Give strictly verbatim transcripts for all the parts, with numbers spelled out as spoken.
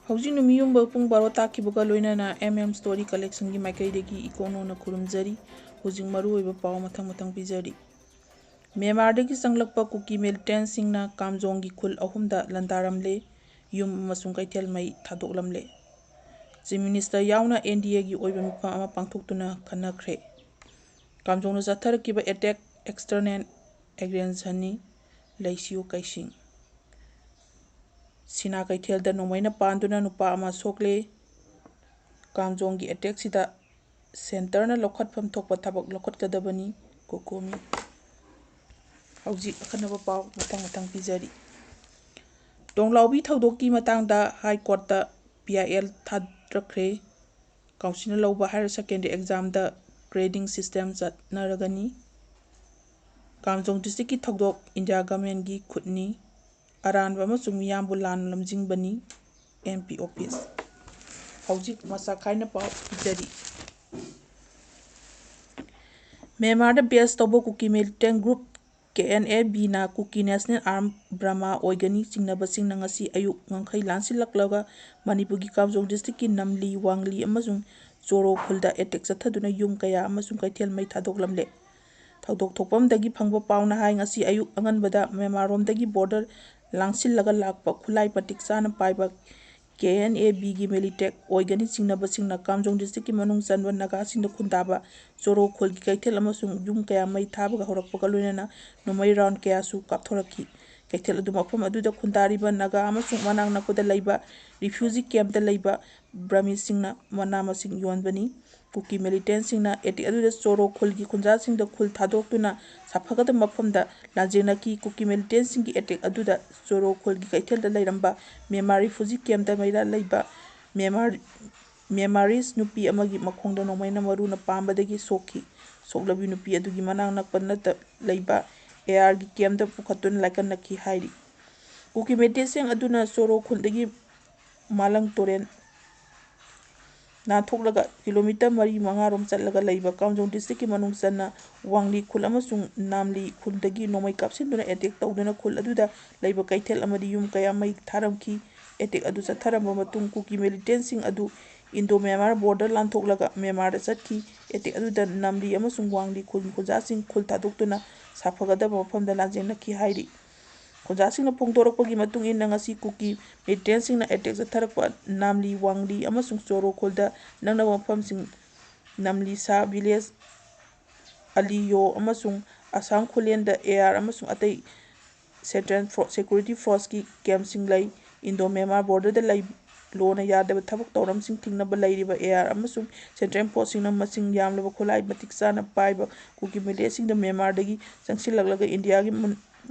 ꯍꯧꯖꯤꯛ ꯅꯨꯃꯤꯠ ꯌꯨꯡꯕ ꯄꯨꯡ ꯕꯥꯔꯣ ꯇꯥꯈꯤꯕꯒ ꯂꯣꯏꯅꯅ M M Story Collectionꯒꯤ ꯃꯥꯏꯀꯩꯗꯒꯤ ꯏꯀꯣꯛꯅꯧꯅ ꯈꯨꯔꯨꯝꯖꯔꯤ꯫ ꯍꯧꯖꯤꯛ ꯃꯔꯨꯑꯣꯏꯕ ꯄꯥꯎ ꯃꯊꯪ ꯃꯊꯪ ꯄꯤꯖꯔꯤ꯫ ꯃ꯭ꯌꯥꯟꯃꯥꯔꯗꯒꯤ ꯆꯪꯂꯛꯄ ꯀꯨꯀꯤ militantꯁꯤꯡꯅ ꯀꯥꯝꯖꯣꯡꯒꯤ ꯈꯨꯜ ꯑꯍꯨꯝꯗ ꯂꯥꯟꯗꯥꯔꯝꯂꯦ, ꯌꯨꯝ ꯑꯃꯁꯨꯡ ꯀꯩꯊꯦꯜ ꯃꯩ ꯊꯥꯗꯣꯛꯂꯝꯂꯦ꯫ Chief Minister ꯌꯥꯎꯅ N D Aꯒꯤ ꯑꯣꯏꯕ ꯃꯤꯐꯝ ꯑꯃ ꯄꯥꯡꯊꯣꯛꯇꯨꯅ ꯈꯟꯅꯈ꯭ꯔꯦ꯫ ꯀꯥꯝꯖꯣꯡꯅ ꯆꯠꯊꯔꯛꯈꯤꯕ attack external aggressionni ꯂꯩꯁꯤꯌꯨ ꯀꯩꯁꯤꯡ꯫ ꯁꯤꯅꯥ ꯀꯩꯊꯦꯜꯗ ꯅꯣꯡꯃꯩꯅ ꯄꯥꯟꯗꯨꯅ ꯅꯨꯄꯥ ꯑꯃ ꯁꯣꯛꯂꯦ꯫ ꯀꯥꯝꯖꯣꯡꯒꯤ attackꯁꯤꯗ centreꯅ ꯂꯧꯈꯠꯐꯝ ꯊꯣꯛꯄ ꯊꯕꯛ ꯂꯧꯈꯠꯀꯗꯕꯅꯤ, ꯀꯣꯀꯣꯃꯤ꯫ ꯍꯧꯖꯤꯛ ꯑꯈꯟꯅꯕ ꯄꯥꯎ ꯃꯊꯪ ꯃꯊꯪ ꯄꯤꯖꯔꯤ꯫ ꯇꯣꯡꯂꯥꯎꯕꯤ ꯊꯧꯗꯣꯛꯀꯤ ꯃꯇꯥꯡꯗ High Courtꯇ P I L ꯊꯥꯗꯔꯛꯈ꯭ꯔꯦ꯫ Councilꯅ ꯂꯧꯕ higher secondary examꯗ grading system ꯆꯠꯅꯔꯒꯅꯤ꯫ ꯀꯥꯝꯖꯣꯡ districtꯀꯤ ꯊꯧꯗꯣꯛ India governmentꯀꯤ ꯈꯨꯠꯅꯤ꯫ ꯑꯔꯥꯟꯕ ꯑꯃꯁꯨꯡ ꯃꯤꯌꯥꯝꯕꯨ ꯂꯥꯟ ꯂꯝꯖꯤꯡꯕꯅꯤ, M P office꯫ ꯍꯧꯖꯤꯛ ꯃꯁꯥ ꯈꯥꯏꯅ ꯄꯥꯎ ꯄꯤꯖꯔꯤ꯫ ꯃ꯭ꯌꯥꯟꯃꯥꯔꯗ base ꯇꯧꯕ ꯀꯨꯀꯤ militant group K N A Bꯅ Kuki National Arm Burma ꯑꯣꯏꯒꯅꯤ ꯆꯤꯡꯅꯕꯁꯤꯡꯅ ꯉꯁꯤ ꯑꯌꯨꯛ ꯉꯝꯈꯩ ꯂꯥꯟꯁꯤꯜꯂꯛꯂꯒ ꯃꯅꯤꯄꯨꯔꯒꯤ ꯀꯥꯝꯖꯣꯡ districtꯀꯤ ꯅꯝꯂꯤ, ꯋꯥꯡꯂꯤ ꯑꯃꯁꯨꯡ ꯆꯣꯔꯣ ꯈꯨꯜꯗ attack ꯆꯠꯊꯗꯨꯅ ꯌꯨꯝ ꯀꯌꯥ ꯑꯃꯁꯨꯡ ꯀꯩꯊꯦꯜ ꯃꯩ ꯊꯥꯗꯣꯛꯂꯝꯂꯦ꯫ ꯊꯧꯗꯣꯛ ꯊꯣꯛꯐꯝꯗꯒꯤ ꯐꯪꯕ ꯄꯥꯎꯅ ꯍꯥꯏ, ꯉꯁꯤ ꯑꯌꯨꯛ ꯑꯉꯟꯕꯗ ꯃ꯭ꯌꯥꯟꯃꯥꯔꯔꯣꯝꯗꯒꯤ border ꯂꯥꯡꯁꯤꯜꯂꯒ ꯂꯥꯛꯄ ꯈꯨꯠꯂꯥꯏ ꯃꯇꯤꯛ ꯆꯥꯅ ꯄꯥꯏꯕ K N A Bꯒꯤ militant ꯑꯣꯏꯒꯅꯤ ꯆꯤꯡꯅꯕꯁꯤꯡꯅ ꯀꯥꯝꯖꯣꯡ districtꯀꯤ ꯃꯅꯨꯡ ꯆꯟꯕ ꯅꯥꯒꯥꯁꯤꯡꯗ ꯈꯨꯟꯗꯥꯕ ꯆꯣꯔꯣ ꯈꯨꯜꯒꯤ ꯀꯩꯊꯦꯜ ꯑꯃꯁꯨꯡ ꯌꯨꯝ ꯀꯌꯥ ꯃꯩ ꯊꯥꯕꯒ ꯍꯧꯔꯛꯄꯒ ꯂꯣꯏꯅꯅ ꯅꯣꯡꯃꯩ round ꯀꯌꯥꯁꯨ ꯀꯥꯞꯊꯣꯔꯛꯈꯤ꯫ ꯀꯩꯊꯦꯜ ꯑꯗꯨ ꯃꯐꯝ ꯑꯗꯨꯗ ꯈꯨꯟꯗꯥꯔꯤꯕ ꯅꯥꯒꯥ ꯑꯃꯁꯨꯡ ꯃꯅꯥꯛ ꯅꯛꯄꯗ ꯂꯩꯕ refugee campꯇ ꯂꯩꯕ Burmeseꯁꯤꯡꯅ ꯃꯅꯥ ꯃꯁꯤꯡ ꯌꯣꯟꯕꯅꯤ꯫ ꯀꯨꯀꯤ militantꯁꯤꯡꯅ attack ꯑꯗꯨꯗ ꯆꯣꯔꯣ ꯈꯨꯜꯒꯤ ꯈꯨꯟꯖꯥꯁꯤꯡꯗ ꯈꯨꯜ ꯊꯥꯗꯣꯛꯇꯨꯅ ꯁꯥꯐꯒꯗꯕ ꯃꯐꯝꯗ ꯂꯥꯟꯖꯦꯟꯅꯈꯤ꯫ ꯀꯨꯀꯤ militantꯁꯤꯡꯒꯤ attack ꯑꯗꯨꯗ ꯆꯣꯔꯣ ꯈꯨꯜꯒꯤ ꯀꯩꯊꯦꯜꯗ ꯂꯩꯔꯝꯕ ꯃ꯭ꯌꯥꯟꯃꯥꯔ refugee campꯇ ꯃꯩꯔꯥ ꯂꯩꯕ ꯃ꯭ꯌꯥꯟꯃꯥꯔ, Myanmarese ꯅꯨꯄꯤ ꯑꯃꯒꯤ ꯃꯈꯣꯡꯗ ꯅꯣꯡꯃꯩꯅ ꯃꯔꯨꯅ ꯄꯥꯟꯕꯗꯒꯤ ꯁꯣꯛꯈꯤ꯫ ꯁꯣꯛꯂꯕꯤ ꯅꯨꯄꯤ ꯑꯗꯨꯒꯤ ꯃꯅꯥꯛ ꯅꯛꯄ ꯅꯠꯇ ꯂꯩꯕ ARꯒꯤ campꯇ ꯄꯨꯈꯠꯇꯨꯅ ꯂꯥꯏꯀꯠꯅꯈꯤ ꯍꯥꯏꯔꯤ꯫ ꯀꯨꯀꯤ militantꯁꯤꯡ ꯑꯗꯨꯅ ꯆꯣꯔꯣ ꯈꯨꯜꯗꯒꯤ ꯃꯥꯂꯪ ꯇꯨꯔꯦꯜ ꯅꯥꯟꯊꯣꯛꯂꯒ kilometre ꯃꯔꯤ ꯃꯉꯥꯔꯣꯝ ꯆꯠꯂꯒ ꯂꯩꯕ ꯀꯥꯝꯖꯣꯡ districtꯀꯤ ꯃꯅꯨꯡ ꯆꯟꯅ ꯋꯥꯡꯂꯤ ꯈꯨꯜ ꯑꯃꯁꯨꯡ ꯅꯥꯝꯂꯤ ꯈꯨꯜꯗꯒꯤ ꯅꯣꯡꯃꯩ ꯀꯥꯞꯁꯤꯟꯗꯨꯅ attack ꯇꯧꯗꯨꯅ ꯈꯨꯜ ꯑꯗꯨꯗ ꯂꯩꯕ ꯀꯩꯊꯦꯜ ꯑꯃꯗꯤ ꯌꯨꯝ ꯀꯌꯥ ꯃꯩ ꯊꯥꯔꯝꯈꯤ꯫ ꯑꯦꯇꯦꯛ ꯑꯗꯨ ꯆꯠꯊꯔꯝꯕ ꯃꯇꯨꯡ ꯀꯨꯀꯤ ꯃꯤꯂꯤꯇꯦꯟꯁꯤꯡ ꯑꯗꯨ ꯏꯟꯗꯣ ꯃ꯭ꯌꯥꯟꯃꯥꯔ ꯕꯣꯔꯗꯔ ꯂꯥꯟꯊꯣꯛꯂꯒ ꯃ꯭ꯌꯥꯟꯃꯥꯔꯗ ꯆꯠꯈꯤ꯫ ꯑꯦꯇꯦꯛ ꯑꯗꯨꯗ ꯅꯥꯝꯂꯤ ꯑꯃꯁꯨꯡ ꯋꯥꯡꯂꯤ ꯈꯨꯟ ꯈꯨꯟꯖꯥꯁꯤꯡ ꯈꯨꯜ ꯊꯥꯗꯣꯛꯇꯨꯅ ꯁꯥꯐꯒꯗꯕ ꯃꯐꯝꯗ ꯂꯥꯟꯖꯦꯟꯅꯈꯤ ꯍꯥꯏꯔꯤ꯫ ꯈꯨꯟꯖꯥꯁꯤꯡꯅ ꯐꯣꯡꯗꯣꯔꯛꯄꯒꯤ ꯃꯇꯨꯡ ꯏꯟꯅ ꯉꯁꯤ ꯀꯨꯀꯤ ꯃꯤꯂꯤꯇꯦꯟꯁꯤꯡꯅ ꯑꯦꯇꯦꯛ ꯆꯠꯊꯔꯛꯄ ꯅꯥꯝꯂꯤ, ꯋꯥꯡꯂꯤ ꯑꯃꯁꯨꯡ ꯆꯣꯔꯣ ꯈꯨꯜꯗ ꯅꯛꯅꯕ ꯃꯐꯝꯁꯤꯡ ꯅꯥꯝꯂꯤꯁꯥ ꯚꯤꯂꯦꯖ, ꯑꯂꯤꯌꯣ ꯑꯃꯁꯨꯡ ꯑꯁꯥꯝ ꯈꯨꯂꯦꯟꯗ ꯑꯦ ꯑꯥꯔ ꯑꯃꯁꯨꯡ ꯑꯇꯩ ꯁꯦꯟꯇ꯭ꯔꯦꯜ ꯐꯣ-, ꯁꯦꯀ꯭ꯌꯨꯔꯤꯇꯤ ꯐꯣꯔꯁꯀꯤ ꯀꯦꯝꯞꯁꯤꯡ ꯂꯩ꯫ ꯏꯟꯗꯣ ꯃ꯭ꯌꯥꯟꯃꯥꯔ ꯕꯣꯔꯗꯔꯗ ꯂꯩ-, ꯂꯣꯅ ꯌꯥꯗꯕ ꯊꯕꯛ ꯊꯧꯔꯝꯁꯤꯡ ꯊꯤꯡꯅꯕ ꯂꯩꯔꯤꯕ ꯑꯦ ꯑꯥꯔ ꯑꯃꯁꯨꯡ ꯁꯦꯟꯇ꯭ꯔꯦꯜ ꯐꯣꯔꯁꯁꯤꯡꯅ ꯃꯁꯤꯡ ꯌꯥꯝꯂꯕ ꯈꯨꯠꯂꯥꯏ ꯃꯇꯤꯛ ꯆꯥꯅ ꯄꯥꯏꯕ ꯀꯨꯀꯤ ꯃꯤꯂꯤꯁꯤꯡꯗ ꯃ꯭ꯌꯥꯟꯃꯥꯔꯗꯒꯤ ꯆꯪꯁꯤꯜꯂꯛꯂꯒ ꯏꯟꯗꯤꯌꯥꯒꯤ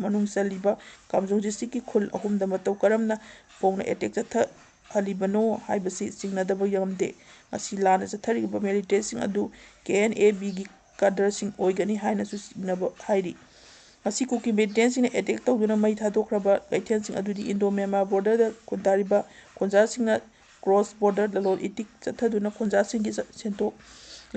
ꯃꯅꯨꯡ ꯆꯜꯂꯤꯕ ꯀꯥꯝꯖꯣꯡ ꯗꯤꯁꯇ꯭ꯔꯤꯛꯀꯤ ꯈꯨꯜ ꯑꯍꯨꯝꯗ ꯃꯇꯧ ꯀꯔꯝꯅ ꯐꯣꯡꯅ ꯑꯦꯇꯦꯛ ꯆꯠꯊꯍꯜꯂꯤꯕꯅꯣ ꯍꯥꯏꯕꯁꯤ ꯆꯤꯡꯅꯗꯕ ꯉꯝꯗꯦ꯫ ꯃꯁꯤ ꯂꯥꯟꯅ ꯆꯠꯊꯔꯤꯕ ꯃꯤꯂꯤꯇꯦꯟꯁꯤꯡ ꯑꯗꯨ ꯀꯦ ꯑꯦꯟ ꯑꯦ ꯕꯤꯒꯤ ꯀꯥꯗꯔꯁꯤꯡ ꯑꯣꯏꯒꯅꯤ ꯍꯥꯏꯅꯁꯨ ꯆꯤꯡꯅꯕ ꯍꯥꯏꯔꯤ꯫ ꯉꯁꯤ ꯀꯨꯀꯤ ꯃꯤꯂꯤꯇꯦꯟꯁꯤꯡꯅ ꯑꯦꯇꯦꯛ ꯇꯧꯗꯨꯅ ꯃꯩ ꯊꯥꯗꯣꯛꯈ꯭ꯔꯕ ꯀꯩꯊꯦꯜꯁꯤꯡ ꯑꯗꯨꯗꯤ ꯏꯟꯗꯣ ꯃ꯭ꯌꯥꯟꯃꯥꯔ ꯕꯣꯔꯗꯔꯗ ꯈꯨꯟꯗꯥꯔꯤꯕ ꯈꯨꯟꯖꯥꯁꯤꯡꯅ ꯀ꯭ꯔꯣꯁ ꯕꯣꯔꯗꯔ ꯂꯂꯣꯟ ꯏꯇꯤꯛ ꯆꯠꯊꯗꯨꯅ ꯈꯨꯟꯖꯥꯁꯤꯡꯒꯤ ꯆ-, ꯁꯦꯟꯊꯣꯛ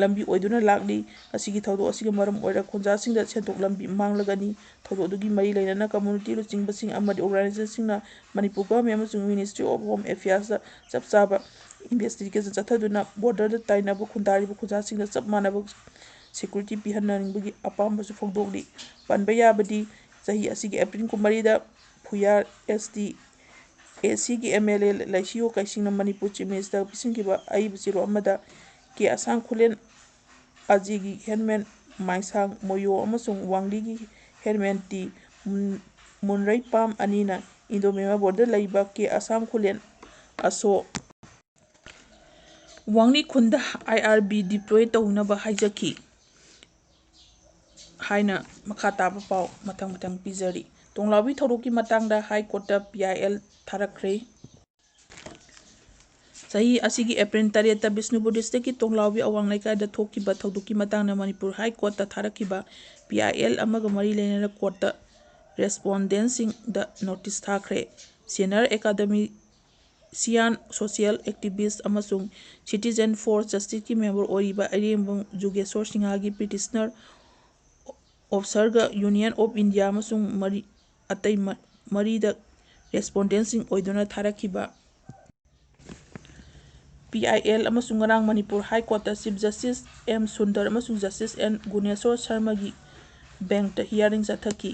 ꯂꯝꯕꯤ ꯑꯣꯏꯗꯨꯅ ꯂꯥꯛꯂꯤ꯫ ꯉꯁꯤꯒꯤ ꯊꯧꯗꯣꯛ ꯑꯁꯤꯒꯤ ꯃꯔꯝ ꯑꯣꯏꯔꯒ ꯈꯨꯟꯖꯥꯁꯤꯡꯗ ꯁꯦꯟꯊꯣꯛ ꯂꯝꯕꯤ ꯃꯥꯡꯂꯒꯅꯤ꯫ ꯊꯧꯗꯣꯛ ꯑꯗꯨꯒꯤ ꯃꯔꯤ ꯂꯩꯅꯅ ꯀꯝꯃ꯭ꯌꯨꯅꯤꯇꯤ ꯂꯨꯆꯤꯡꯕꯁꯤꯡ ꯑꯃꯗꯤ ꯑꯣꯔꯒꯅꯥꯏꯖꯦꯁꯟꯁꯤꯡꯅ ꯃꯅꯤꯄꯨꯔ ꯒꯚꯔꯟꯃꯦꯟꯠ ꯑꯃꯁꯨꯡ ꯃꯤꯅꯤꯁꯇ꯭ꯔꯤ ꯑꯣꯐ ꯍꯣꯝ ꯑꯦꯐꯤꯌꯔꯁꯇ ꯆꯞ ꯆꯥꯕ ꯏꯟꯚꯦꯁꯇꯤꯒꯦꯁꯟ ꯆꯠꯊꯗꯨꯅ ꯕꯣꯔꯗꯔꯗ ꯇꯥꯏꯅꯕ ꯈꯨꯟꯗꯥꯔꯤꯕ ꯈꯨꯟꯖꯥꯁꯤꯡꯗ ꯆꯞ ꯃꯥꯟꯅꯕ ꯁꯦꯀ꯭ꯌꯨꯔꯤꯇꯤ ꯄꯤꯍꯟꯅꯅꯤꯡꯕꯒꯤ ꯑꯄꯥꯝꯕꯁꯨ ꯐꯣꯡꯗꯣꯛꯂꯤ꯫ ꯄꯟꯕ ꯌꯥꯕꯗꯤ, ꯆꯍꯤ ꯑꯁꯤꯒꯤ ꯑꯦꯄ꯭ꯔꯤꯜ ꯀꯨꯟꯃꯔꯤꯗ ꯐꯨꯌꯥꯔ ꯑꯦꯁ ꯇꯤ ꯑꯦ ꯁꯤꯒꯤ ꯑꯦꯝ ꯑꯦꯜ ꯑꯦ ꯂꯩꯁꯤꯌꯣ ꯀꯩꯁꯤꯡꯅ ꯃꯅꯤꯄꯨꯔ ꯆꯤꯐ ꯃꯤꯅꯤꯁꯇꯔ ꯄꯤꯁꯤꯟꯈꯤꯕ ꯑꯏꯕ ꯆꯦꯔꯣꯜ ꯑꯃꯗ ꯀꯦ ꯑꯁꯥꯝ ꯈꯨꯂꯦꯟ ꯑꯖꯤꯒꯤ ꯍꯦꯔꯃꯦꯟ ꯃꯥꯏꯁꯥꯡ ꯃꯣꯌꯣ ꯑꯃꯁꯨꯡ ꯋꯥꯡꯂꯤꯒꯤ ꯍꯦꯔꯃꯦꯟ ꯇꯤ ꯃꯨꯟ-, ꯃꯨꯟꯔꯩꯄꯥꯝ ꯑꯅꯤꯅ ꯏꯟꯗꯣ ꯃ꯭ꯌꯥꯟꯃꯥꯔ ꯕꯣꯔꯗꯔꯗ ꯂꯩꯕ ꯀꯦ ꯑꯁꯥꯝ ꯈꯨꯂꯦꯟ ꯑꯁꯣ ꯋꯥꯡꯂꯤ ꯈꯨꯟꯗ ꯑꯥꯏ ꯑꯥꯔ ꯕꯤ ꯗꯤꯄ꯭ꯂꯣꯏ ꯇꯧꯅꯕ ꯍꯥꯏꯖꯈꯤ ꯍꯥꯏꯅ ꯃꯈꯥ ꯇꯥꯕ ꯄꯥꯎ ꯃꯊꯪ ꯃꯊꯪ ꯄꯤꯖꯔꯤ꯫ ꯇꯣꯡꯂꯥꯎꯕꯤ ꯊꯧꯗꯣꯛꯀꯤ ꯃꯇꯥꯡꯗ ꯍꯥꯏ ꯀꯣꯔꯠꯇ ꯄꯤ ꯑꯥꯏ ꯑꯦꯜ ꯊꯥꯔꯛꯈ꯭ꯔꯦ꯫ ꯆꯍꯤ ꯑꯁꯤꯒꯤ ꯑꯦꯄ꯭ꯔꯤꯜ ꯇꯔꯦꯠꯇ ꯕꯤꯁꯅꯨꯄꯨꯔ ꯗꯤꯁꯇ꯭ꯔꯤꯛꯀꯤ ꯇꯣꯡꯂꯥꯎꯕꯤ ꯑꯋꯥꯡ ꯂꯩꯀꯥꯏꯗ ꯊꯣꯛꯈꯤꯕ ꯊꯧꯗꯣꯛꯀꯤ ꯃꯇꯥꯡꯗ ꯃꯅꯤꯄꯨꯔ ꯍꯥꯏ ꯀꯣꯔꯠꯇ ꯊꯥꯔꯛꯈꯤꯕ ꯄꯤ ꯑꯥꯏ ꯑꯦꯜ ꯑꯃꯒ ꯃꯔꯤ ꯂꯩꯅꯅ ꯀꯣꯔꯠꯇ ꯔꯦꯁꯄꯣꯟꯗꯦꯟꯁꯤꯡꯗ ꯅꯣꯇꯤꯁ ꯊꯥꯈ꯭ꯔꯦ꯫ ꯁꯦꯅꯤꯌꯔ ꯑꯦꯀꯥꯗꯃꯤꯁꯤꯌꯥꯟ, ꯁꯣꯁꯤꯌꯦꯜ ꯑꯦꯛꯇꯤꯚꯤꯁ ꯑꯃꯁꯨꯡ ꯁꯤꯇꯤꯖꯦꯟ ꯐꯣꯔ ꯖꯁꯇꯤꯁꯀꯤ ꯃꯦꯝꯕꯔ ꯑꯣꯏꯔꯤꯕ ꯑꯔꯦꯝꯕꯝ ꯖꯨꯒꯦꯁꯣꯔ ꯁꯤꯡꯍꯒꯤ ꯄꯤꯇꯤꯁꯅꯔ ꯑꯣꯐꯤꯁꯔꯒ ꯌꯨꯅꯤꯌꯟ ꯑꯣꯐ ꯏꯟꯗꯤꯌꯥ ꯑꯃꯁꯨꯡ ꯃꯔꯤ, ꯑꯇꯩ ꯃ-, ꯃꯔꯤꯗ ꯔꯦꯁꯄꯣꯟꯗꯦꯟꯁꯤꯡ ꯑꯣꯏꯗꯨꯅ ꯊꯥꯔꯛꯈꯤꯕ꯫ ꯄꯤ ꯑꯥꯏ ꯑꯦꯜ ꯑꯃꯁꯨꯡ ꯉꯔꯥꯡ ꯃꯅꯤꯄꯨꯔ ꯍꯥꯏ ꯀꯣꯔꯠꯇ ꯆꯤꯐ ꯖꯁꯇꯤꯁ ꯑꯦꯝ ꯁꯨꯟꯗꯔ ꯑꯃꯁꯨꯡ justice and Guneshor ꯁꯔꯃꯒꯤ ꯕꯦꯟꯆꯇ hearing ꯆꯠꯊꯈꯤ꯫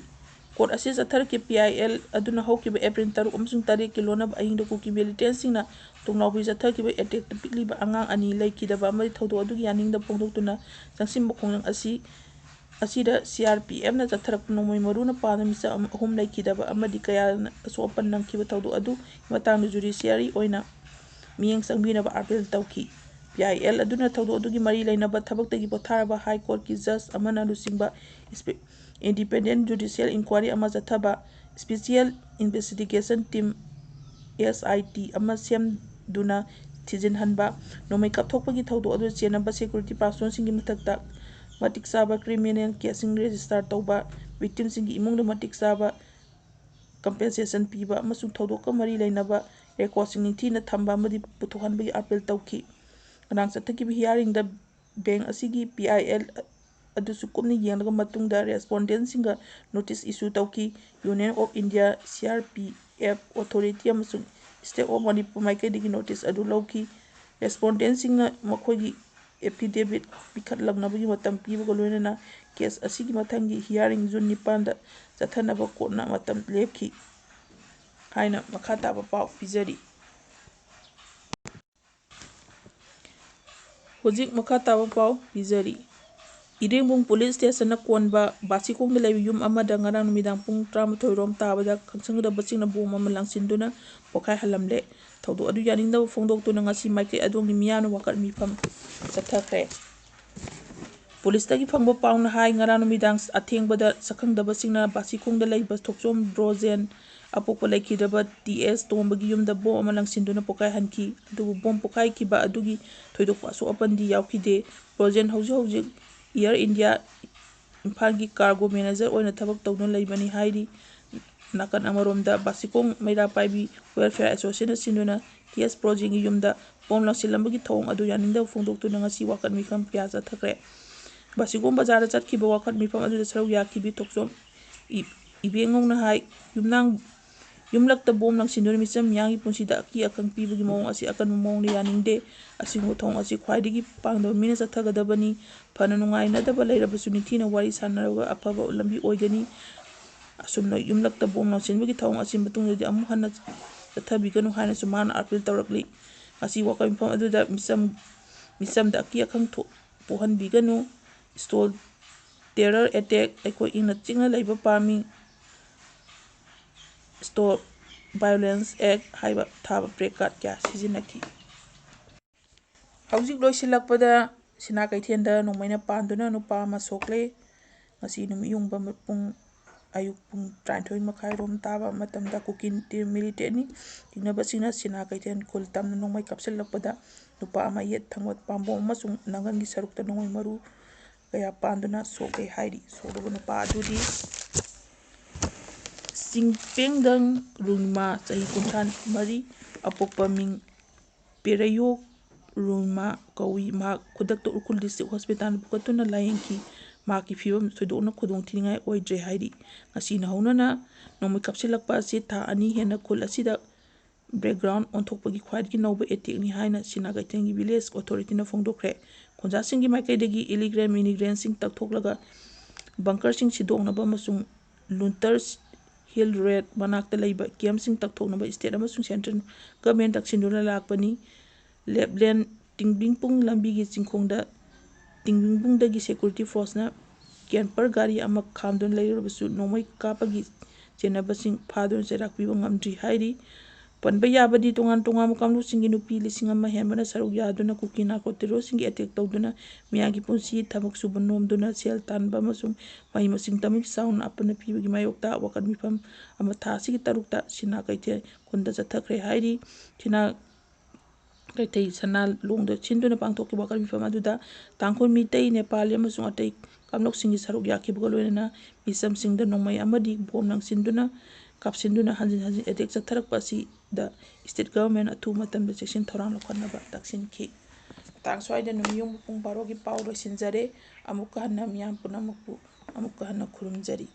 Court ꯑꯁꯤ ꯆꯠꯊꯔꯛꯈꯤ꯫ ꯄꯤ ꯑꯥꯏ ꯑꯦꯜ ꯑꯗꯨꯅ ꯍꯧꯈꯤꯕ ꯑꯦꯄ꯭ꯔꯤꯜ ꯇꯔꯨꯛ ꯑꯃꯁꯨꯡ ꯇꯔꯦꯠꯀꯤ ꯂꯣꯟꯅꯕ ꯑꯍꯤꯡꯗ ꯀꯨꯀꯤ ꯃꯤꯂꯤꯇꯦꯟꯁꯤꯡꯅ ꯇꯨꯡꯂꯥꯎꯕꯤ ꯆꯠꯊꯈꯤꯕ ꯑꯦꯇꯦꯛꯇ ꯄꯤꯛꯂꯤꯕ ꯑꯉꯥꯡ ꯑꯅꯤ ꯂꯩꯈꯤꯗꯕ ꯑꯃꯗꯤ ꯊꯧꯗꯣꯛ ꯑꯗꯨꯒꯤ ꯌꯥꯅꯤꯡꯗꯕ ꯐꯣꯡꯗꯣꯛꯇꯨꯅ ꯆꯪꯁꯤꯟꯕ ꯈꯣꯡꯖꯪ ꯑꯁꯤ ꯑꯁꯤꯗ ꯁꯤ ꯑꯥꯔ ꯄꯤ ꯑꯦꯐꯅ ꯆꯠꯊꯔꯛꯄ ꯅꯣꯡꯃꯩ ꯃꯔꯨꯅ ꯄꯥꯟꯕ ꯃꯤꯆꯝ ꯑꯃ, ꯑꯍꯨꯝ ꯂꯩꯈꯤꯗꯕ ꯑꯃꯗꯤ ꯀꯌꯥꯅ ꯑꯁꯣꯛ ꯑꯄꯟ ꯅꯪꯈꯤꯕ ꯊꯧꯗꯣꯛ ꯑꯗꯨꯒꯤ ꯃꯇꯥꯡꯗ ꯖꯨꯗꯤꯁꯤꯌꯥꯔꯤ ꯑꯣꯏꯅ ꯃꯤꯠꯌꯦꯡ ꯆꯪꯕꯤꯅꯕ ꯑꯥꯄꯤꯜ ꯇꯧꯈꯤ꯫ ꯄꯤ ꯑꯥꯏ ꯑꯦꯜ ꯑꯗꯨꯅ ꯊꯧꯗꯣꯛ ꯑꯗꯨꯒꯤ ꯃꯔꯤ ꯂꯩꯅꯕ ꯊꯕꯛꯇꯒꯤ ꯄꯣꯊꯥꯔꯕ ꯍꯥꯏ ꯀꯣꯔꯠꯀꯤ ꯖꯖ ꯑꯃꯅ ꯂꯨꯆꯤꯡꯕ ꯏꯟꯗꯤꯄꯦꯟꯗꯦꯟ ꯖꯨꯗꯤꯁꯤꯌꯦꯜ ꯏꯟꯀ꯭ꯋꯥꯔꯤ ꯑꯃ ꯆꯠꯊꯕ ꯏꯁꯄꯤꯁꯤꯌꯦꯜ ꯏꯟꯚꯦꯁꯇꯤꯒꯦꯁꯟ ꯇꯤꯝ, ꯑꯦꯁ ꯑꯥꯏ ꯇꯤ, ꯑꯃ ꯁꯦꯝꯗꯨꯅ ꯊꯤꯖꯤꯟꯍꯟꯕ꯫ ꯅꯣꯡꯃꯩ ꯀꯥꯞꯊꯣꯛꯄꯒꯤ ꯊꯧꯗꯣꯛ ꯑꯗꯨ ꯆꯦꯟꯅꯕ ꯁꯦꯀ꯭ꯌꯨꯔꯤꯇꯤ ꯄꯥꯔꯁꯣꯟꯁꯤꯡꯒꯤ ꯃꯊꯛꯇ ꯃꯇꯤꯛ ꯆꯥꯕ ꯀ꯭ꯔꯤꯃꯤꯅꯦꯜ ꯀꯦꯁꯁꯤꯡ ꯔꯦꯖꯤꯁꯇꯥꯔ ꯇꯧꯕ, ꯚꯤꯛꯇꯤꯝꯁꯤꯡꯒꯤ ꯏꯃꯨꯡꯗ ꯃꯇꯤꯛ ꯆꯥꯕ ꯀꯝꯄꯦꯟꯁꯦꯁꯟ ꯄꯤꯕ ꯑꯃꯁꯨꯡ ꯊꯧꯗꯣꯛꯀ ꯃꯔꯤ ꯂꯩꯅꯕ ꯔꯦꯀꯣꯔꯗꯁꯤꯡ ꯅꯤꯡꯊꯤꯅ ꯊꯝꯕ ꯑꯃꯗꯤ ꯄꯨꯊꯣꯛꯍꯟꯕꯒꯤ ꯑꯥꯄꯤꯜ ꯇꯧꯈꯤ꯫ ꯉꯔꯥꯡ ꯆꯠꯊꯈꯤꯕ ꯍꯤꯌꯥꯔꯤꯡꯗ ꯕꯦꯟꯆ ꯑꯁꯤꯒꯤ ꯄꯤ ꯑꯥꯏ ꯑꯦꯜ ꯑꯗꯨꯁꯨ ꯀꯨꯞꯅ ꯌꯦꯡꯂꯕ ꯃꯇꯨꯡꯗ ꯔꯦꯁꯄꯣꯟꯗꯦꯟꯁꯤꯡꯒ ꯅꯣꯇꯤꯁ ꯏꯁꯨ ꯇꯧꯈꯤ꯫ Union of India, C R P F authority ꯑꯃꯁꯨꯡ ꯁ꯭ꯇꯦꯠ ꯑꯣꯐ ꯃꯅꯤꯄꯨꯔ ꯃꯥꯏꯀꯩꯗꯒꯤ ꯅꯣꯇꯤꯁ ꯑꯗꯨ ꯂꯧꯈꯤ꯫ ꯔꯦꯁꯄꯣꯟꯗꯦꯟꯁꯤꯡꯅ ꯃꯈꯣꯏꯒꯤ ꯑꯦꯐꯤꯗꯦꯚꯤꯠ ꯄꯤꯈꯠꯂꯛꯅꯕꯒꯤ ꯃꯇꯝ ꯄꯤꯕꯒ ꯂꯣꯏꯅꯅ ꯀꯦꯁ ꯑꯁꯤꯒꯤ ꯃꯊꯪꯒꯤ ꯍꯤꯌꯥꯔꯤꯡ ꯖꯨꯟ ꯅꯤꯄꯥꯟꯗ ꯆꯠꯊꯅꯕ ꯀꯣꯔꯠꯅ ꯃꯇꯝ ꯂꯦꯞꯈꯤ ꯍꯥꯏꯅ ꯃꯈꯥ ꯇꯥꯕ ꯄꯥꯎ ꯄꯤꯖꯔꯤ꯫ ꯍꯧꯖꯤꯛ ꯃꯈꯥ ꯇꯥꯕ ꯄꯥꯎ ꯄꯤꯖꯔꯤ꯫ ꯏꯔꯦꯡꯕꯨꯡ ꯄꯨꯂꯤꯁ ꯁ꯭ꯇꯦꯁꯟꯅ ꯀꯣꯟꯕ ꯕꯥꯁꯤꯈꯣꯡꯗ ꯂꯩꯕ ꯌꯨꯝ ꯑꯃꯗ ꯉꯔꯥꯡ ꯅꯨꯃꯤꯗꯥꯡ ꯄꯨꯡ ꯇꯔꯥꯃꯥꯊꯣꯏ ꯔꯣꯝ ꯇꯥꯕꯗ ꯈꯪꯁꯪꯗꯕꯁꯤꯡꯅ ꯕꯣꯝ ꯑꯃ ꯂꯪꯁꯤꯟꯗꯨꯅ ꯄꯣꯈꯥꯏꯍꯜꯂꯝꯂꯦ꯫ ꯊꯧꯗꯣꯛ ꯑꯗꯨ ꯌꯥꯅꯤꯡꯗꯕ ꯐꯣꯡꯗꯣꯛꯇꯨꯅ ꯉꯁꯤ ꯃꯥꯏꯀꯩ ꯑꯗꯣꯝꯒꯤ ꯃꯤꯌꯥꯝꯅ ꯋꯥꯀꯠ ꯃꯤꯐꯝ ꯆꯠꯊꯈ꯭ꯔꯦ꯫ ꯄꯨꯂꯤꯁꯇꯒꯤ ꯐꯪꯕ ꯄꯥꯎꯅ ꯍꯥꯏ, ꯉꯔꯥꯡ ꯅꯨꯃꯤꯗꯥꯡ ꯑꯊꯦꯡꯕꯗ ꯁꯛꯈꯪꯗꯕꯁꯤꯡꯅ ꯕꯥꯁꯤꯈꯣꯡꯗ ꯂꯩꯕ ꯊꯣꯛꯆꯣꯝ ꯕ꯭ꯔꯣꯖꯦꯟ ꯑꯄꯣꯛꯄ ꯂꯩꯈꯤꯗꯕ ꯇꯤ ꯑꯦꯁ ꯇꯣꯝꯕꯒꯤ ꯌꯨꯝꯗ ꯕꯣꯝ ꯑꯃ ꯂꯪꯁꯤꯟꯗꯨꯅ ꯄꯣꯈꯥꯏꯍꯟꯈꯤ꯫ ꯑꯗꯨꯕꯨ ꯕꯣꯝ ꯄꯣꯈꯥꯏꯈꯤꯕ ꯑꯗꯨꯒꯤ ꯊꯣꯏꯗꯣꯛꯄ ꯑꯁꯣꯛ ꯑꯄꯟꯗꯤ ꯌꯥꯎꯈꯤꯗꯦ꯫ ꯕ꯭ꯔꯣꯖꯦꯟ ꯍꯧꯖꯤꯛ ꯍꯧꯖꯤꯛ ꯏꯌꯔ ꯏꯟꯗꯤꯌꯥ ꯏꯝꯐꯥꯜꯒꯤ ꯀꯥꯔꯒꯣ ꯃꯦꯅꯦꯖꯔ ꯑꯣꯏꯅ ꯊꯕꯛ ꯇꯧꯗꯨꯅ ꯂꯩꯕꯅꯤ ꯍꯥꯏꯔꯤ꯫ ꯅꯥꯀꯟ ꯑꯃꯔꯣꯝꯗ ꯕꯥꯁꯤꯈꯣꯡ ꯃꯩꯔꯥ ꯄꯥꯏꯕꯤ ꯋꯦꯜꯐꯤꯌꯔ ꯑꯦꯁꯣꯁꯤꯌꯦꯁꯟꯅ ꯁꯤꯟꯗꯨꯅ ꯇꯤ ꯑꯦꯁ ꯕ꯭ꯔꯣꯖꯦꯟꯒꯤ ꯌꯨꯝꯗ ꯕꯣꯝ ꯂꯪꯁꯤꯜꯂꯝꯕꯒꯤ ꯊꯧꯑꯣꯡ ꯑꯗꯨ ꯌꯥꯅꯤꯡꯗꯕ ꯐꯣꯡꯗꯣꯛꯇꯨꯅ ꯉꯁꯤ ꯋꯥꯀꯠ ꯃꯤꯐꯝ ꯀꯌꯥ ꯆꯠꯊꯈ꯭ꯔꯦ꯫ ꯕꯥꯁꯤꯈꯣꯡ ꯕꯖꯥꯔꯗ ꯆꯠꯈꯤꯕ ꯋꯥꯀꯠ ꯃꯤꯐꯝ ꯑꯗꯨꯗ ꯁꯔꯨꯛ ꯌꯥꯈꯤꯕꯤ ꯊꯣꯛꯆꯣꯝ ꯏ-, ꯏꯕꯦꯡꯉꯧꯅ ꯍꯥꯏ, ꯌꯨꯝꯅꯥꯡ ꯌꯨꯝꯂꯛꯇ ꯕꯣꯝ ꯂꯪꯁꯤꯟꯗꯨꯅ ꯃꯤꯆꯝ ꯃꯤꯌꯥꯝꯒꯤ ꯄꯨꯟꯁꯤꯗ ꯑꯀꯤ ꯑꯈꯪ ꯄꯤꯕꯒꯤ ꯃꯑꯣꯡ ꯑꯁꯤ ꯑꯀꯟꯕ ꯃꯑꯣꯡꯗ ꯌꯥꯅꯤꯡꯗꯦ꯫ ꯑꯁꯤꯒꯨꯝꯕ ꯊꯧꯑꯣꯡ ꯑꯁꯤ ꯈ꯭ꯋꯥꯏꯗꯒꯤ ꯄꯥꯡꯗꯕ ꯃꯤꯅ ꯆꯠꯊꯒꯗꯕꯅꯤ꯫ ꯐꯅ ꯅꯨꯡꯉꯥꯏꯅꯗꯕ ꯂꯩꯔꯕꯁꯨ ꯅꯤꯡꯊꯤꯅ ꯋꯥꯔꯤ ꯁꯥꯟꯅꯔꯒ ꯑꯐꯕ ꯂꯝꯕꯤ ꯑꯣꯏꯒꯅꯤ꯫ ꯑꯁꯨꯝꯅ ꯌꯨꯝꯂꯛꯇ ꯕꯣꯝ ꯂꯪꯁꯤꯟꯕꯒꯤ ꯊꯧꯑꯣꯡ ꯑꯁꯤ ꯃꯇꯨꯡꯗꯗꯤ ꯑꯃꯨꯛ ꯍꯟꯅ ꯆꯠꯊꯕꯤꯒꯅꯨ ꯍꯥꯏꯅꯁꯨ ꯃꯥꯅ ꯑꯥꯄꯤꯜ ꯇꯧꯔꯛꯂꯤ꯫ ꯉꯁꯤ ꯋꯥꯀꯠ ꯃꯤꯐꯝ ꯑꯗꯨꯗ ꯃꯤꯆꯝ, ꯃꯤꯆꯝꯗ ꯑꯀꯤ ꯑꯈꯪ ꯊꯣꯛ-, ꯄꯣꯛꯍꯟꯕꯤꯒꯅꯨ꯫ ꯁ꯭ꯇꯣꯜ ꯇꯦꯔꯔ ꯑꯦꯇꯦꯛ, ꯑꯩꯈꯣꯏ ꯏꯪꯅ ꯆꯤꯛꯅ ꯂꯩꯕ ꯄꯥꯝꯃꯤ꯫ ꯁ꯭ꯇꯣꯞ ꯚꯥꯏꯑꯣꯂꯦꯟꯁ ꯑꯦꯛ ꯍꯥꯏꯕ ꯊꯥꯕ ꯄ꯭ꯂꯦ ꯀꯥꯔꯗ ꯀꯌꯥ ꯁꯤꯖꯤꯟꯅꯈꯤ꯫ ꯍꯧꯖꯤꯛ ꯂꯣꯏꯁꯤꯜꯂꯛꯄꯗ ꯁꯤꯅꯥ ꯀꯩꯊꯦꯜꯗ ꯅꯣꯡꯃꯩꯅ ꯄꯥꯟꯗꯨꯅ ꯅꯨꯄꯥ ꯑꯃ ꯁꯣꯛꯂꯦ꯫ ꯉꯁꯤ ꯅꯨꯃꯤꯠ ꯌꯨꯡꯕ ꯄꯨꯡ, ꯑꯌꯨꯛ ꯄꯨꯡ ꯇꯔꯥꯅꯤꯊꯣꯏ ꯃꯈꯥꯏꯔꯣꯝ ꯇꯥꯕ ꯃꯇꯝꯗ ꯀꯨꯀꯤ ꯇꯤꯝ ꯃꯤꯂꯤꯇꯦꯟꯅꯤ ꯆꯤꯡꯅꯕꯁꯤꯡꯅ ꯁꯤꯅꯥ ꯀꯩꯊꯦꯜ ꯈꯨꯜ ꯇꯝꯅ ꯅꯣꯡꯃꯩ ꯀꯥꯞꯁꯤꯜꯂꯛꯄꯗ ꯅꯨꯄꯥ ꯑꯃ ꯌꯦꯠ ꯊꯪꯕ ꯄꯥꯝꯕꯣꯝ ꯑꯃꯁꯨꯡ ꯅꯪꯒꯟꯒꯤ ꯁꯔꯨꯛꯇ ꯅꯣꯡꯃꯩ ꯃꯔꯨ ꯀꯌꯥ ꯄꯥꯟꯗꯨꯅ ꯁꯣꯛꯂꯦ ꯍꯥꯏꯔꯤ꯫ ꯁꯣꯛꯂꯕ ꯅꯨꯄꯥ ꯑꯗꯨꯗꯤ ꯆꯤꯡꯄꯦꯡꯗꯪ ꯔꯨꯡꯃꯥ, ꯆꯍꯤ ꯀꯨꯟꯊ꯭ꯔꯥ ꯃꯔꯤ, ꯑꯄꯣꯛꯄ ꯃꯤꯡ ꯄꯦꯔꯩꯌꯣ ꯔꯨꯡꯃꯥ ꯀꯧꯏ꯫ ꯃꯍꯥꯛ ꯈꯨꯗꯛꯇ ꯎꯈ꯭ꯔꯨꯜ ꯗꯤꯁꯇ꯭ꯔꯤꯛ ꯍꯣꯁꯄꯤꯇꯥꯜꯗ ꯄꯨꯈꯠꯇꯨꯅ ꯂꯥꯌꯦꯡꯈꯤ꯫ ꯃꯍꯥꯛꯀꯤ ꯐꯤꯕꯝ ꯊꯣꯏꯗꯣꯛꯅ ꯈꯨꯗꯣꯡꯊꯤꯅꯤꯡꯉꯥꯏ ꯑꯣꯏꯗ꯭ꯔꯦ ꯍꯥꯏꯔꯤ꯫ ꯉꯁꯤꯅ ꯍꯧꯅꯅ ꯅꯣꯡꯃꯩ ꯀꯥꯞꯁꯤꯜꯂꯛꯄ ꯑꯁꯤ ꯊꯥ ꯑꯅꯤ ꯍꯦꯟꯅ ꯈꯨꯜ ꯑꯁꯤꯗ ꯕꯦꯛꯒ꯭ꯔꯥꯎꯟ ꯑꯣꯟꯊꯣꯛꯄꯒꯤ ꯈ꯭ꯋꯥꯏꯗꯒꯤ ꯅꯧꯕ ꯑꯦꯇꯦꯛꯅꯤ ꯍꯥꯏꯅ ꯁꯤꯅꯥ ꯀꯩꯊꯦꯜꯒꯤ ꯚꯤꯂꯦꯖ ꯑꯣꯊꯣꯔꯤꯇꯤꯅ ꯐꯣꯡꯗꯣꯛꯈ꯭ꯔꯦ꯫ ꯈꯨꯟꯖꯥꯁꯤꯡꯒꯤ ꯃꯥꯏꯀꯩꯗꯒꯤ ꯏꯂꯤꯒꯦꯜ ꯏꯃꯤꯒ꯭ꯔꯦꯟꯁꯤꯡ ꯇꯛꯊꯣꯛꯂꯒ ꯕꯪꯀꯔꯁꯤꯡ ꯁꯤꯗꯣꯛꯅꯕ ꯑꯃꯁꯨꯡ ꯂꯨꯟꯇꯔꯁ ꯍꯤꯜ ꯔꯦꯠ ꯃꯅꯥꯛꯇ ꯂꯩꯕ ꯀꯦꯝꯞꯁꯤꯡ ꯇꯛꯊꯣꯛꯅꯕ ꯁ꯭ꯇꯦꯠ ꯑꯃꯁꯨꯡ ꯁꯦꯟꯇ꯭ꯔꯦꯜ ꯒꯚꯔꯟꯃꯦꯟꯠ ꯇꯛꯁꯤꯟꯗꯨꯅ ꯂꯥꯛꯄꯅꯤ꯫ ꯂꯦꯞꯂꯦꯟ ꯇꯤꯡꯕꯤꯡꯄꯨꯡ ꯂꯝꯕꯤꯒꯤ ꯆꯤꯡꯈꯣꯡꯗ ꯇꯤꯡꯕꯤꯡꯄꯨꯡꯗꯒꯤ ꯁꯦꯀ꯭ꯌꯨꯔꯤꯇꯤ ꯐꯣꯔꯁꯅ ꯀꯦꯝꯄꯔ ꯒꯥꯔꯤ ꯑꯃ ꯈꯥꯝꯗꯨꯅ ꯂꯩꯔꯨꯔꯕꯁꯨ ꯅꯣꯡꯃꯩ ꯀꯥꯞꯄꯒꯤ ꯆꯦꯟꯅꯕꯁꯤꯡ ꯐꯥꯗꯨꯅ ꯆꯩꯔꯥꯛ ꯄꯤꯕ ꯉꯝꯗ꯭ꯔꯤ ꯍꯥꯏꯔꯤ꯫ ꯄꯟꯕ ꯌꯥꯕꯗꯤ ꯇꯣꯉꯥꯟ ꯇꯣꯉꯥꯟꯕ ꯀꯥꯡꯂꯨꯞꯁꯤꯡꯒꯤ ꯅꯨꯄꯤ ꯂꯤꯁꯤꯡ ꯑꯃ ꯍꯦꯟꯕꯅ ꯁꯔꯨꯛ ꯌꯥꯗꯨꯅ ꯀꯨꯀꯤ ꯅꯥꯔꯀꯣ ꯇꯦꯔꯣꯔꯤꯁꯁꯤꯡꯒꯤ ꯑꯦꯇꯦꯛ ꯇꯧꯗꯨꯅ ꯃꯤꯌꯥꯝꯒꯤ ꯄꯨꯟꯁꯤ ꯊꯕꯛ ꯁꯨꯕ ꯅꯣꯝꯗꯨꯅ ꯁꯦꯜ ꯇꯥꯟꯕ ꯑꯃꯁꯨꯡ ꯃꯍꯩ ꯃꯁꯤꯡ ꯇꯝꯕꯒꯤ ꯆꯥꯎꯅ ꯑꯄꯟꯕ ꯄꯤꯕꯒꯤ ꯃꯥꯌꯣꯛꯇ ꯋꯥꯀꯠ ꯃꯤꯐꯝ ꯑꯃ ꯊꯥ ꯑꯁꯤꯒꯤ ꯇꯔꯨꯛꯇ ꯁꯤꯅꯥ ꯀꯩꯊꯦꯜ ꯈꯨꯟꯗ ꯆꯠꯊꯈ꯭ꯔꯦ ꯍꯥꯏꯔꯤ꯫ ꯁꯤꯅꯥ ꯀꯩꯊꯦꯜ ꯁꯅꯥ ꯂꯣꯡꯗ ꯁꯤꯟꯗꯨꯅ ꯄꯥꯡꯊꯣꯛꯈꯤꯕ ꯋꯥꯀꯠ ꯃꯤꯐꯝ ꯑꯗꯨꯗ ꯇꯥꯡꯈꯨꯜ, ꯃꯤꯇꯩ, ꯅꯦꯄꯥꯂꯤ ꯑꯃꯁꯨꯡ ꯑꯇꯩ ꯀꯥꯡꯂꯨꯞꯁꯤꯡꯒꯤ ꯁꯔꯨꯛ ꯌꯥꯈꯤꯕꯒ ꯂꯣꯏꯅꯅ ꯃꯤꯆꯝꯁꯤꯡꯗ ꯅꯣꯡꯃꯩ ꯑꯃꯗꯤ ꯕꯣꯝ ꯂꯪꯁꯤꯟꯗꯨꯅ ꯀꯥꯞꯁꯤꯟꯗꯨꯅ ꯍꯟꯖꯤꯟ ꯍꯟꯖꯤꯟ ꯑꯦꯇꯦꯛ ꯆꯠꯊꯔꯛꯄ ꯑꯁꯤꯗ ꯁ꯭ꯇꯦꯠ ꯒꯚꯔꯟꯃꯦꯟꯠ ꯑꯊꯨꯕ ꯃꯇꯝꯗ ꯆꯦꯛꯁꯤꯟ ꯊꯧꯔꯥꯡ ꯂꯧꯈꯠꯅꯕ ꯇꯛꯁꯤꯟꯈꯤ꯫ ꯃꯇꯥꯡ ꯁ꯭ꯋꯥꯏꯗ ꯅꯨꯃꯤꯠ ꯌꯨꯡꯕ ꯄꯨꯡ ꯕꯥꯔꯣꯒꯤ ꯄꯥꯎ ꯂꯣꯏꯁꯤꯟꯖꯔꯦ꯫ ꯑꯃꯨꯛꯀ ꯍꯟꯅ ꯃꯤꯌꯥꯝ ꯄꯨꯝꯅꯃꯛꯄꯨ ꯑꯃꯨꯛꯀ ꯍꯟꯅ ꯈꯨꯔꯨꯝꯖꯔꯤ꯫